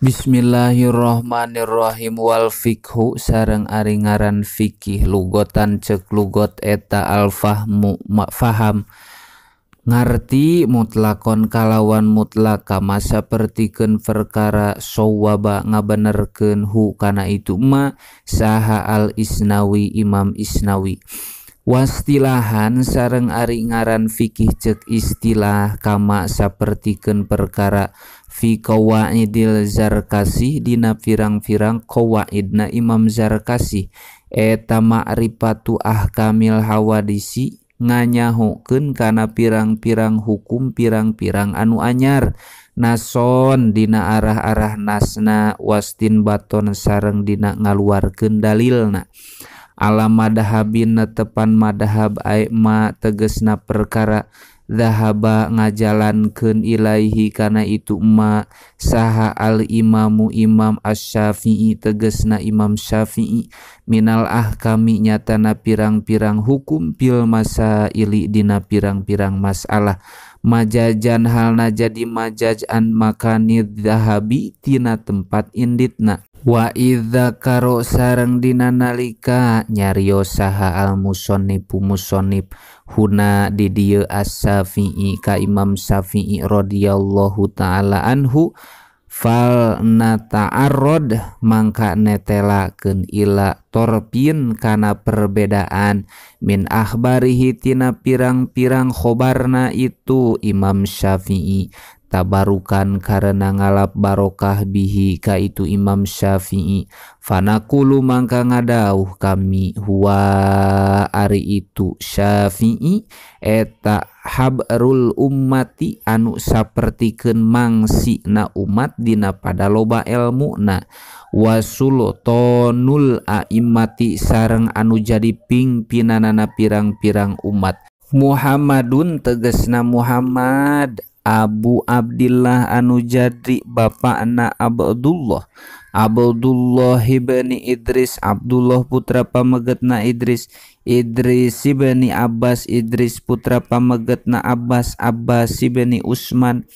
Bismillahirrahmanirrahim. Wal fikhu sareng ari ngaran fikih lugotan cek lugot eta al fahmu faham ngarti mutlakon kalawan mutlak kama sapertikeun perkara sawaba ngabenerkeun hu kana itu ma saha al Isnawi Imam Isnawi. Wastilahan sareng ari ngaran fikih cek istilah kama sapertikeun perkara fi qawaidil Zarkasi dina pirang-pirang qawaidna Imam Zarkasi eta ma'rifatu ahkamil hawadisi nganyahokeun kana pirang-pirang hukum pirang-pirang anu anyar nason dina arah-arah nasna wastin baton sareng dina ngaluarkeun dalilna. Ala madhabin netepan madhab aima tegesna perkara dhahaba ngajalankeun ilaihi kana itu ma saha al imamu imam asy-Syafi'i tegesna Imam Syafi'i minal ahkami nyatana pirang-pirang hukum fil masaili dina pirang-pirang masalah majajan halna jadi majaj an makanid dhahabi tina tempat inditna. Wa idza karo sareng dina nalika nyarios saha al musannifu musannif huna di dieu as-Syafi'i ka Imam Syafi'i radhiyallahu taala anhu fal nata'arrad mangka netelakeun ila torpin kana perbedaan min akhbarihi tina pirang-pirang khobarna itu Imam Syafi'i tabarukan karena ngalap barokah bihi ka itu Imam Syafi'i fanaqulu mangka ngadauh kami huwa ari itu Syafi'i eta habrul ummati anu sapertikeun mangsina umat dina pada loba elmuna wasultonul a'immati sareng anu jadi pingpinanana pirang-pirang umat. Muhammadun tegesna Muhammad Abu Abdillah anu jadi bapakna Abdullah, Abdullah ibni Idris, Abdullah putra pamegetna Idris, Idris ibni Abbas, Idris putra pamegetna Abbas, Abbas ibni Utsman,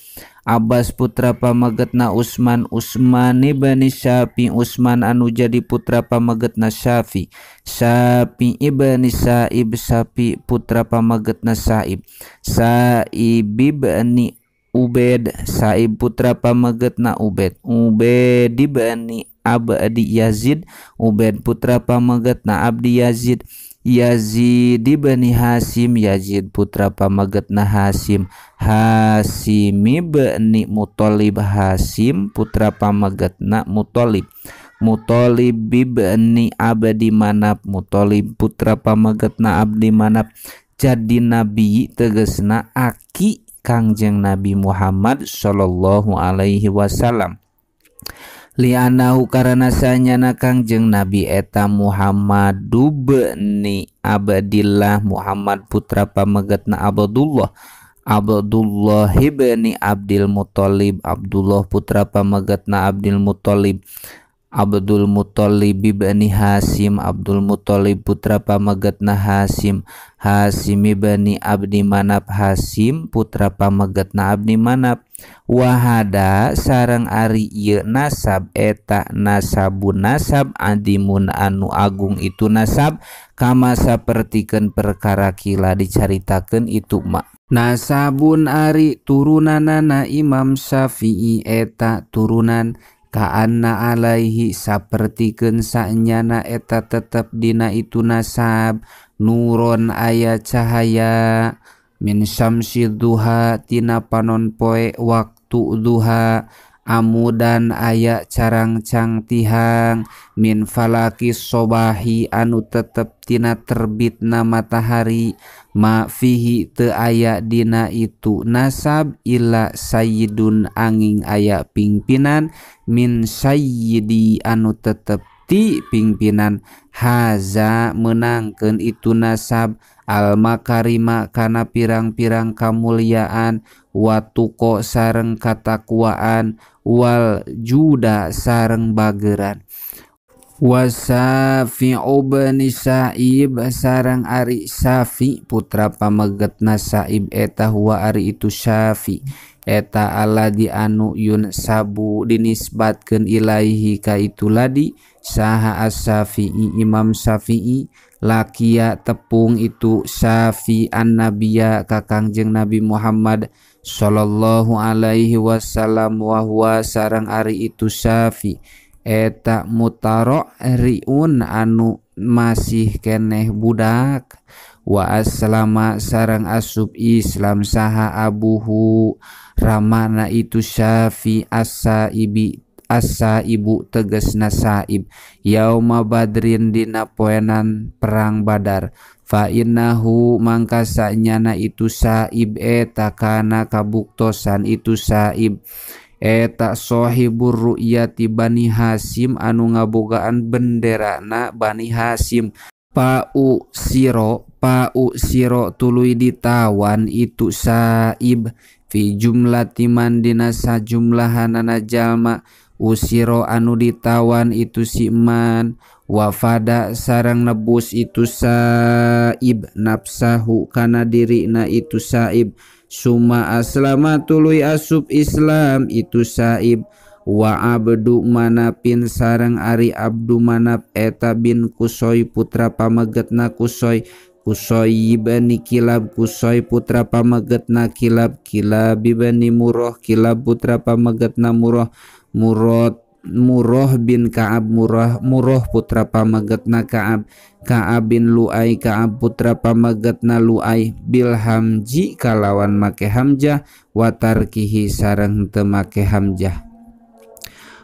Abbas putra pamegetna Utsman, Utsman ibni Syafi, Utsman anu jadi putra pamegetna Syafi, Syafi ibni Sa'ib, Syafi putra pamegetna Sa'ib, Sa'ib ibni Ubed, Sa'ib putra pamegetna Ubed, Ubed ibni Abdi Yazid, Ubed putra pamegetna Abdi Yazid, Yazid ibni Hasim, Yazid putra pamegetna Hasim, Hasim ibni Muthalib, Hasim putra pamegetna Muthalib, Muthalib ibni Abdi Manaf, Muthalib putra pamegetna Abdi Manaf. Jadi nabi tegesna aki Kangjeng Nabi Muhammad sallallahu alaihi wasallam. Li'anahu karena sanyana Kangjeng Nabi eta Muhammad ibni Abdillah, Muhammad putra pamegetna Abdullah, Abdullah ibni Abdil Muthalib, Abdullah putra pamegetna Abdil Muthalib, Abdul Muthalib ibni Hasim, Abdul Muthalib putra pamegetna Hasim, Hasim ibni Abdi Manaf, Hasim putra pamegetna Abdi Manaf. Wahada sareng ari ieu nasab eta nasabun nasab adimun anu agung itu nasab kama sapertikeun perkara kila dicaritakeun itu ma. Nasabun ari turunanana Imam Syafi'i eta turunan kaanna alaihi sapertikeun sanyana eta tetep dina itu nasab nuron aya cahaya min syamsi duha tina panon poe waktu duha amudan aya carangcang tihang min falaki sobahi anu tetep tina terbitna matahari ma fihi teu aya dina itu nasab illa sayyidun angin aya pingpinan min sayyidi anu tetep ti pingpinan haza menangkeun itu nasab al makarima kana pirang-pirang kamuliaan watuko sareng katakwaan wal juda sareng bageran. Wasafi'u bani Sa'ib sareng ari Syafi putra pamegetna Sa'ib eta huwa ari itu Syafi eta aladi anu yun sabu dinisbatkeun ilaihi ka itu ladi saha as-Syafi'i Imam Syafi'i lakia tepung itu Syafi an-nabiyya ka Kangjeng Nabi Muhammad sallallahu alaihi wasallam wa huwa sareng ari itu Syafi eta mutara'riun anu masih keneh budak wa aslama sareng asup Islam saha abuhu ramana itu Syafi as-saibi as-saibu tegasna saib yauma badrin dina poenan perang Badar fa innahu mangka sanyana itu saib eta kana kabuktosan itu saib eta sohibur ru'yati Bani Hasim anu ngabogaan benderana Bani Hasim pau siro tuluy ditawan itu saib fi jumlati man dina sajumlahanana jalma usiro anu ditawan itu si man wafada sareng nebus itu saib nafsahu kana dirina itu saib suma aslama tuluy asup Islam itu saib wa abdu manapin sareng ari abdu manap eta bin Kusoy putra pamegetna Kusoy Kusoy bani Kilab Kusoy putra pamegetna Kilab Kilab bani Murrah Kilab putra pamegetna Murrah Murrah bin Ka'ab Murrah putra pamegetna Ka'ab Ka'ab bin Lu'ay Ka'ab putra pamegetna Lu'ay bil hamji kalawan make hamzah wa tarkihi sareng teu make hamzah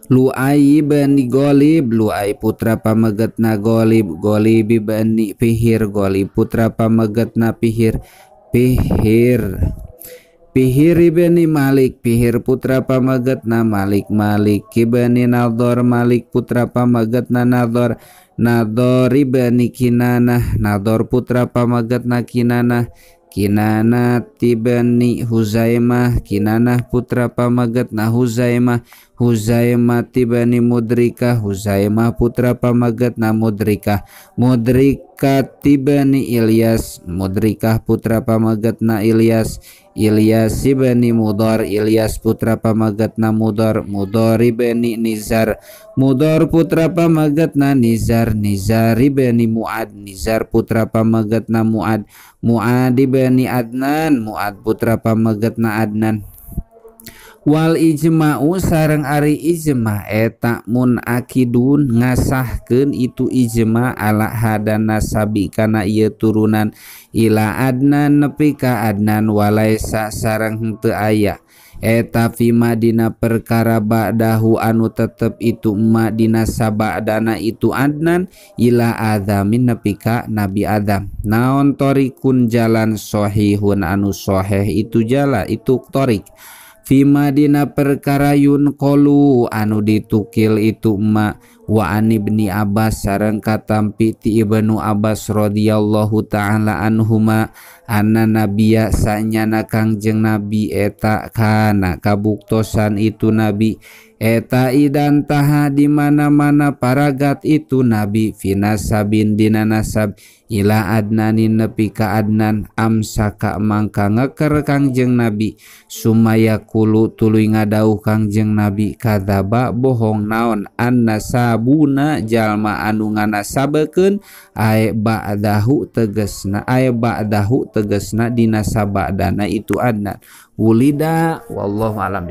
Lu'ay bin Ghalib Lu'ay putra pamegetna Ghalib Ghalib bin Fihir Ghalib putra pamegetna Fihir Fihir ibni Malik Fihir putra pamegetna Malik Malik ibni Nador Malik putra pamegetna Nador Nador ibni Kinanah Nador putra pamegetna Kinanah Kinanah ibni Huzaimah Kinanah putra pamegetna Huzaimah Huzaimah ibni Mudrikah Huzaimah putra pamegetna Mudrikah Mudrikah ibni Ilyas Mudrikah putra pamegetna Ilyas Ilyas ibni Mudar Ilyas putra pamegetna Mudar Mudar ibni Nizar Mudar putra pamegetna Nizar Nizar ibni Muad Nizar putra pamegetna Muad Muad ibni Adnan Muad putra pamegetna Adnan wal ijma'u sareng ari ijma eta munakidun ngasahkeun itu ijma ala hadan nasabi kana ieu turunan ila Adnan nepi ka Adnan walaisa sareng henteu aya eta fima dina perkara ba'dahu anu tetep itu ma dina sabadana itu Adnan ila adamin nepi ka Nabi Adam naon torikun jalan sohihun anu soheh itu jala itu torik fima dina perkara yun qolu anu ditukil itu ma wa an ibni Abbas sareng katampi ti Ibnu Abbas radhiyallahu taala anhuma anna nabiyya sanyana Kangjeng Nabi eta kana kabuktosan itu nabi eta idan taha di mana-mana paragat itu nabi finasabin dina nasab ila adnanin nepi ka Adnan amsaka mangka ngeker Kangjeng Nabi sumaya kulu tuluy ngadauh Kangjeng Nabi kadzaba bohong naon annasabuna jalma anu nganasabekeun ae ba'dahu tegasna dina sabadana itu Adnan wulida wallahu alam.